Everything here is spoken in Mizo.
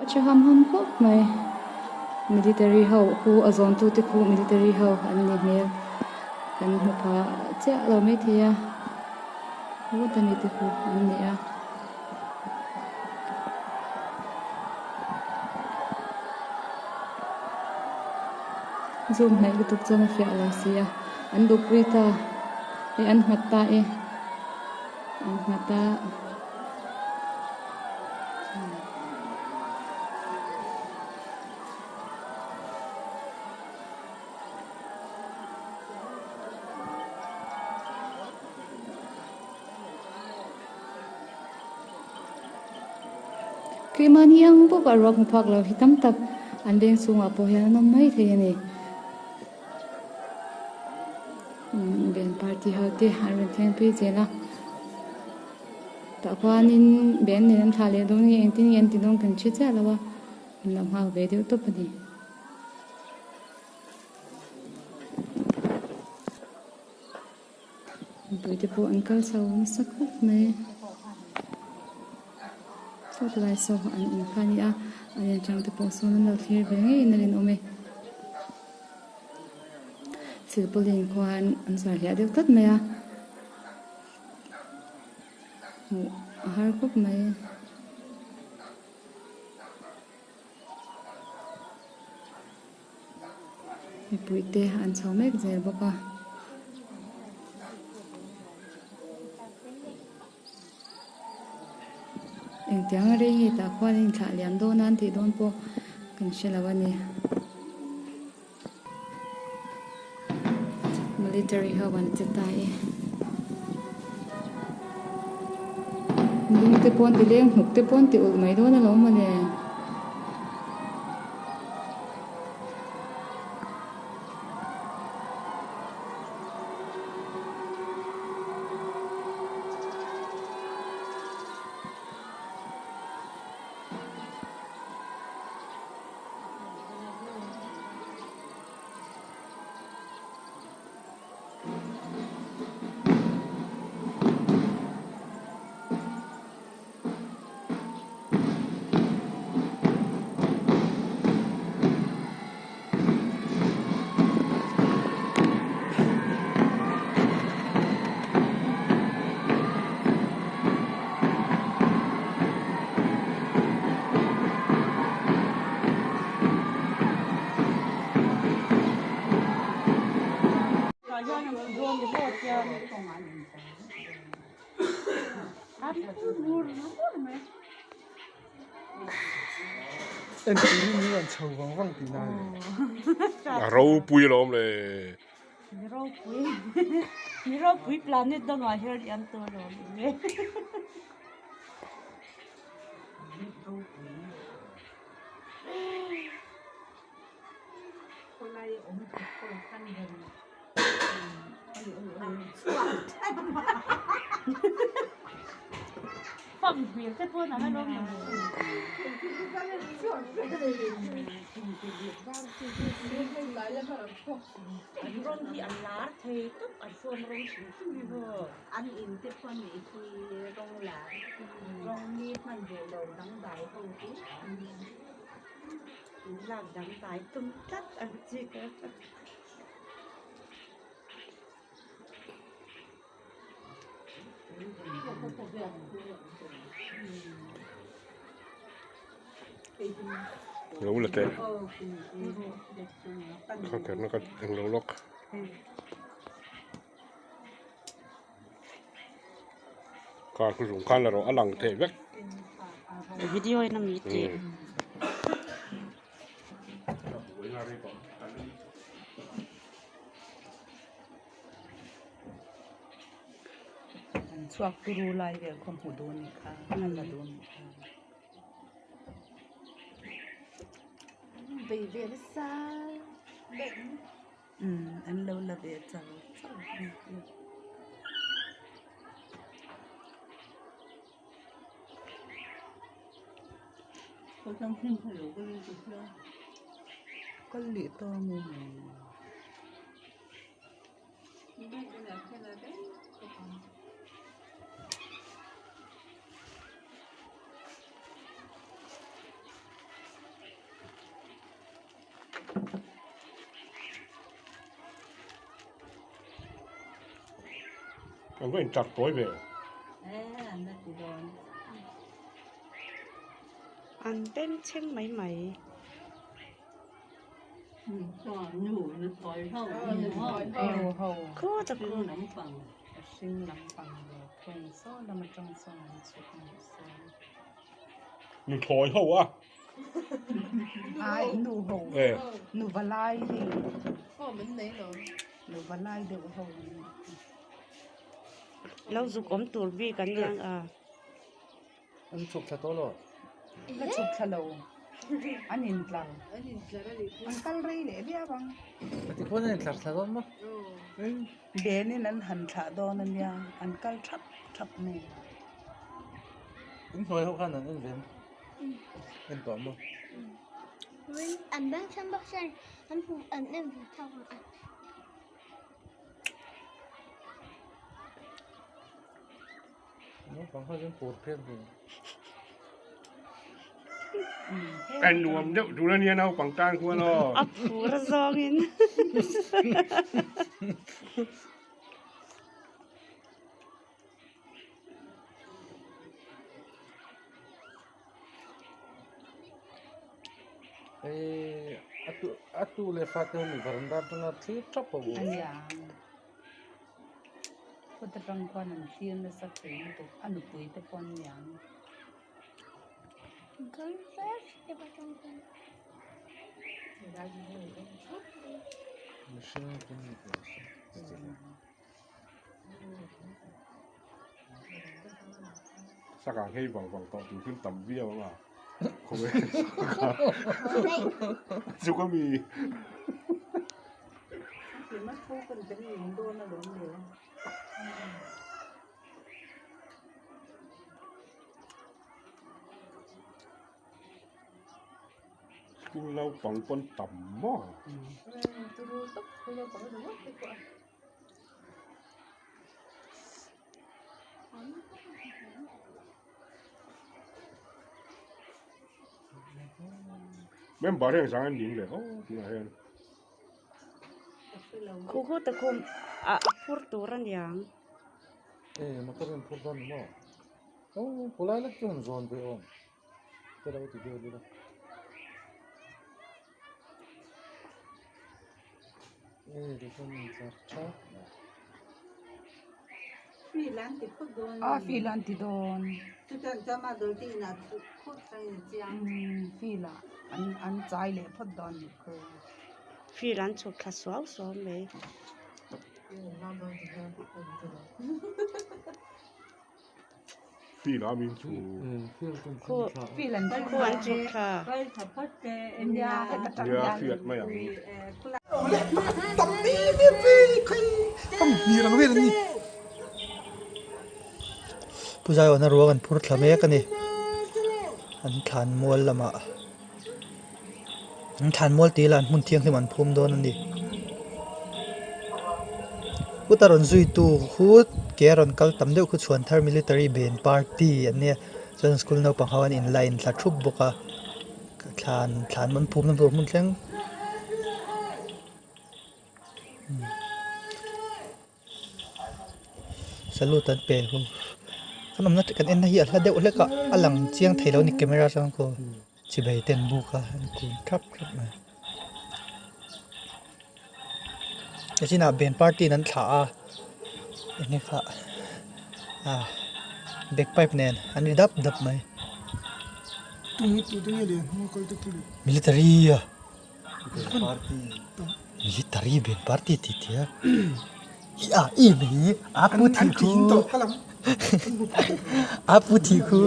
A tha ham ham khawp mai military ho khu a zawn tu te khu military ho an ni hmel kan hmu pha chiah lo maithei a heta mi te khu an ni a. Zoom hnaih lutuk chuan a fiah lo si a an duhpui ta e an nghat ta e an nghat a. Keimahni ang bawk a ruak hmu phak lo hi tam tak an veng chhungah pawh hian an awm mai thei a ni. Band party ho te an rawn thleng phei zel a. Tah khuanin band nen an thlah leh dawn nge engtin nge an ti dawn kan hre chiah lo a, an lo nghak ve deuh tawp a ni. Mipui te pawh an kal chho nasa khawp mai. Saw tilai saw an in kha a ni a, a lian chang te pawh sawn an lo thlir ve ngeiin a rinawm e. Silpaulin khuan an zuar hliah deuh tlat mai a. Hmuh a har khawp mai. Mipui te an chho mek zel bawk a. Engtiang a rei nge tah khuan a inthlah liam dawn a an tih dawn pawh kan hre lo a ni. Military ho an che ta e. Lung te pawh an ti leng hnuk te pawh an ti ulh mai dawn alawm mawle. A ropui alawm le. Lo la teh kha kherna ka englo lawk. Car khu zung khan la rawh a lang theih vek. Video in ami tih. An chhuak turu lai vel khaw hmuh dawn ni kha a la dawn ni kha. Bei ve nasa Umm an lo la ve char char a ni hi. Kal leh ta maw Kan va intlar tawi ve. An bengchheng mai mai. Khaw ta khaw. Nuthlawi ho a. Ai nu ho. Eh. Nu valai hi. Nu valai deuh ho. Lo zuk awm tur bik an ni ang a. An chhuk thla tawh lo. Ka chhuk thla lo. An intlar. An kal rei leh viau ang. A ti khuan an intlar thla dawn maw? Benin an han thlah dawn a nia, an kal thap thap mai. In hnuai ho khan an en ve em? En tawh maw? An beng chhan bawk chuan an hmu an en ve thak ang a. Naupang ho chuan pur phian thei. En nuam deuh tur a nia naupang tan khuan aw. A phur a zawngin. Hei a tu a tu leh fate ho mi varanda atanga thlir thap ho. Ania. Kawt atang khuan an thlir nasa thei lutuk a nupui te pawh an niang. Mihring pum ni tur a hre chi lo. Saka nghei vang vang tawh tur thil tam viau ang a khaw e chu ka mi. School naupang pawn tam maw. Member hian zang an ning leh aw tunah hian. Khu khu ta khum a phur tur a niang. E motor in phur dawn ni maw? Aw khulai lek chu han zawn ve awm. Te lo ti vel ila. A feel an ti dawn feel ah an chai leh phawt dawn nih khu. Feel an chhuk thla suau suau mai. Feel a min chu. Feel an Khu an chhuk thla. Nia hriat mai ang. Pu Zaiawna ruang an phur thla mek a ni. An thlan mual lamah an thlan mual tih lah an hmun thianghlim an phum dawn a ni. Kut a rawn zui tu khu ke a rawn kal tam deuh khu chhuan thar military band party an nia chuan school naupang ho an in line thla thup bawk a thlan thlan an phumna tur hmun thleng salute an pe ho kan awmna kan en na hi a hla deuh hlek a a lang chiang thei lo a ni camera atang khaw chibai te an buk a an kun thap thap mai. Nichinah band party in an thlah a enge kha ah bagpipe nen an ri dap dap mai military a military band party tih tih a ah i mai a pu thih khu a pu thih khu.